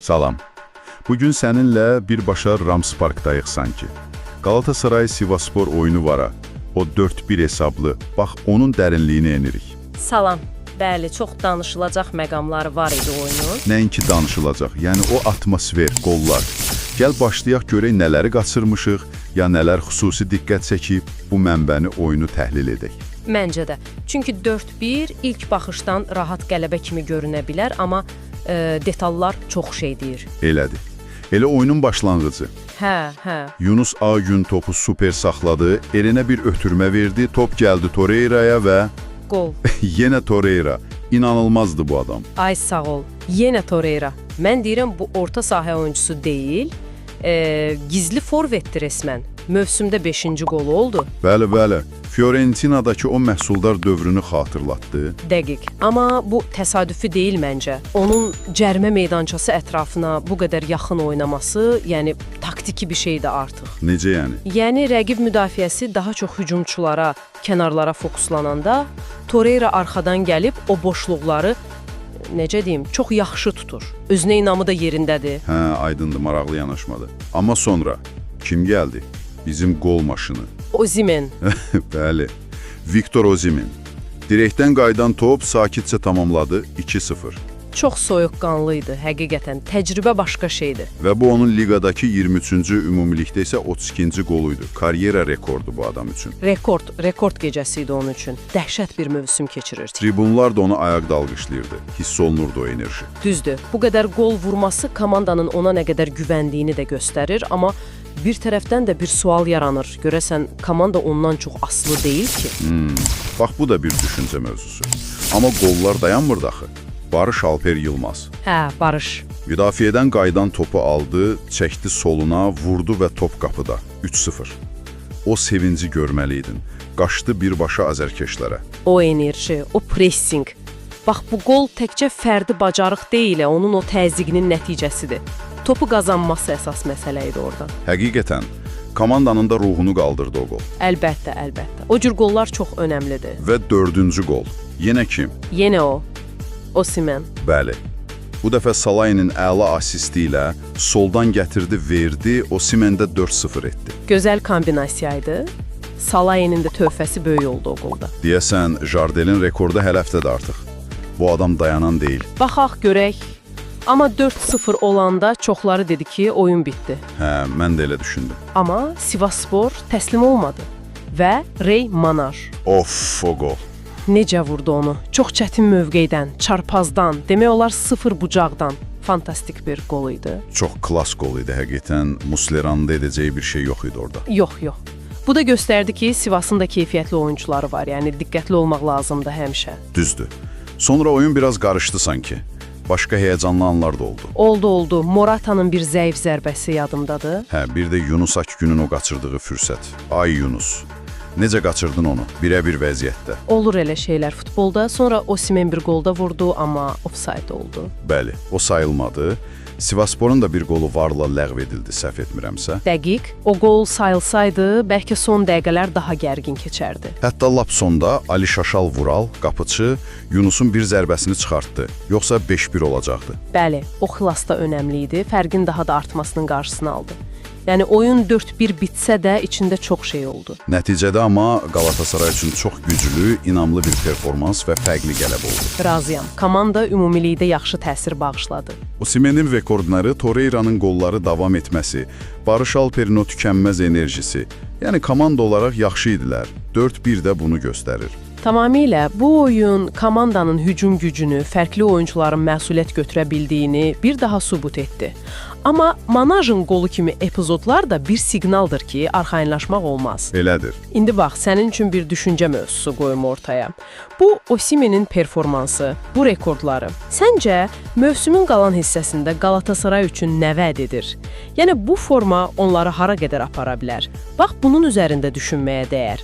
Salam. Bugün səninlə birbaşa Rams Parkdayıq sanki. Galatasaray Sivasspor oyunu var ha. O 4-1 hesablı. Bax onun dərinliyinə enirik. Salam. Bəli, çox danışılacaq məqamları var idi oyunun. Nəinki danışılacaq. Yəni o atmosfer, qollar. Gəl başlayaq görək nələri qaçırmışıq, ya nələr xüsusi diqqət çəkib, bu mənbəni oyunu təhlil edək. Məncə də. Çünki 4-1 ilk baxışdan rahat qələbə kimi görünə bilər, amma detallar çox şey deyir. Elədir. Elə oyunun başlanğıcı. Hə, hə. Yunus Ağgün topu super saxladı, elinə bir ötürmə verdi, top gəldi Torreira'ya və Qol. yenə Torreira. İnanılmazdı bu adam. Ay sağ ol. Yenə Torreira. Mən deyirəm bu orta sahə oyunçusu deyil, gizli forvetdir rəsmən. Mövsümdə 5-ci qolu oldu. Bəli, bəli. Fiorentina'dakı o məhsuldar dövrünü xatırlatdı. Dəqiq. Amma bu təsadüfi deyil məncə. Onun cərimə meydançası ətrafına bu qədər yaxın oynaması, yəni taktiki bir şeydir artıq. Necə yəni? Yəni rəqib müdafiəsi daha çox hücumçulara, kənarlara fokuslananda Torreira arxadan gəlib o boşluqları necə deyim, çox yaxşı tutur. Özünə inamı da yerindədir. Hə, aydındır, maraqlı yanaşmadı. Amma sonra kim gəldi? Bizim qol maşını. Osimhen. Bəli. Victor Osimhen. Direkdən qayıdan top sakitcə tamamladı 2-0. Çox soyuqqanlı idi həqiqətən. Təcrübə başqa şeydir. Və bu onun liqadakı 23-cü, ümumilikdə isə 32-ci qoluydu. Karyera rekordu bu adam üçün. Rekord gecəsi idi onun üçün. Dəhşət bir mövsüm keçirirdi. Tribunlar da onu ayaq dalğışlayırdı. Hiss olunurdu o enerji. Düzdür. Bu qədər qol vurması komandanın ona nə qədər güvəndiyini də göstərir, amma bir tərəfdən də bir sual yaranır. Görəsən komanda ondan çox asılı deyil ki? Bax bu da bir düşüncə mövzusu. Amma qollar dayanmırdı axı. Barış Alper Yılmaz. Hə, Barış. Müdafiədən qayıdan topu aldı, çəkdi soluna, vurdu və top qapıda. 3-0. O sevinci görməliydin. Qaçdı birbaşa azərkeşlərə. O enerji, o pressing. Bax bu qol təkcə fərdi bacarıq deyil, onun o təzyiqinin nəticəsidir. Topu qazanması əsas məsələ idi orada. Həqiqətən, komandanın da ruhunu qaldırdı o qol. Əlbəttə, əlbəttə. O cür qollar çox önəmlidir. Və dördüncü qol. Yenə kim? Yenə o. Osimhen. Bəli. Bu dəfə Salayinin əla asisti ilə soldan gətirdi, verdi, Osimhen də 4-0 etdi. Gözəl kombinasiya idi. Salayinin də töhfəsi böyük oldu o qolda. Deyəsən, Jardelin rekordu hələ həftədə artıq. Bu adam dayanan deyil. Baxaq görək. Amma 4-0 olanda çoxları dedi ki, oyun bitdi. Hə, mən də elə düşündüm. Amma Sivasspor təslim olmadı və Rey Manar Of, o qol. necə vurdu onu? Çox çətin mövqedən, çarpazdan, demək olar sıfır bucaqdan. Fantastik bir qol idi. Çox klas qol idi həqiqətən. Muslera'nın da edəcəyi bir şey yox idi orada. Yox, yox. Bu da göstərdi ki, Sivasın da keyfiyyətli oyunçuları var. Yəni diqqətli olmaq lazımdır həmişə. Düzdür. Sonra oyun biraz qarışdı sanki. Başqa həyəcanlı anlar da oldu. Oldu, oldu. Morata'nın bir zəif zərbəsi yadımdadır. Hə, bir də Yunus Akgünün o qaçırdığı fürsət. Ay Yunus, necə qaçırdın onu? Birəbir vəziyyətdə. Olur elə şeylər futbolda. Sonra Osimhen bir qolda vurdu, amma ofsayд oldu. Bəli, o sayılmadı. Sivassporun da bir qolu varla ləğv edildi, səhv etmirəmsə. Dəqiq. O qol sayılsaydı, bəlkə son dəqiqələr daha gərgin keçərdi. Hətta lap sonda Ali Şaşal Vural, qapıçı, Yunusun bir zərbəsini çıxartdı. Yoxsa 5-1 olacaqdı. Bəli, o xilas da önəmli idi. Fərqin daha da artmasının qarşısını aldı. Yəni oyun 4-1 bitsə də içində çox şey oldu. Nəticədə amma Galatasaray üçün çox güclü, inamlı bir performans və fərqli qələbə oldu. Razıyam. Komanda ümumilikdə yaxşı təsir bağışladı. Osimhenin rekordları, Torreira'nın qolları davam etməsi, Barış Alperin o tükənməz enerjisi. Yəni komanda olaraq yaxşı idilər. 4-1 də bunu göstərir. Tamamilə bu oyun komandanın hücum gücünü, fərqli oyunçuların məsuliyyət götürə bildiyini bir daha sübut etdi. Amma Manajın qolu kimi epizodlar da bir siqnaldır ki, arxayınlaşmaq olmaz. Elədir. İndi bax, sənin üçün bir düşüncə mövzusu qoyum ortaya. Bu Osimhenin performansı, bu rekordları. Səncə mövsümün qalan hissəsində Galatasaray üçün nə vəd edir? Yəni bu forma onları hara qədər apara bilər? Bax bunun üzərində düşünməyə dəyər.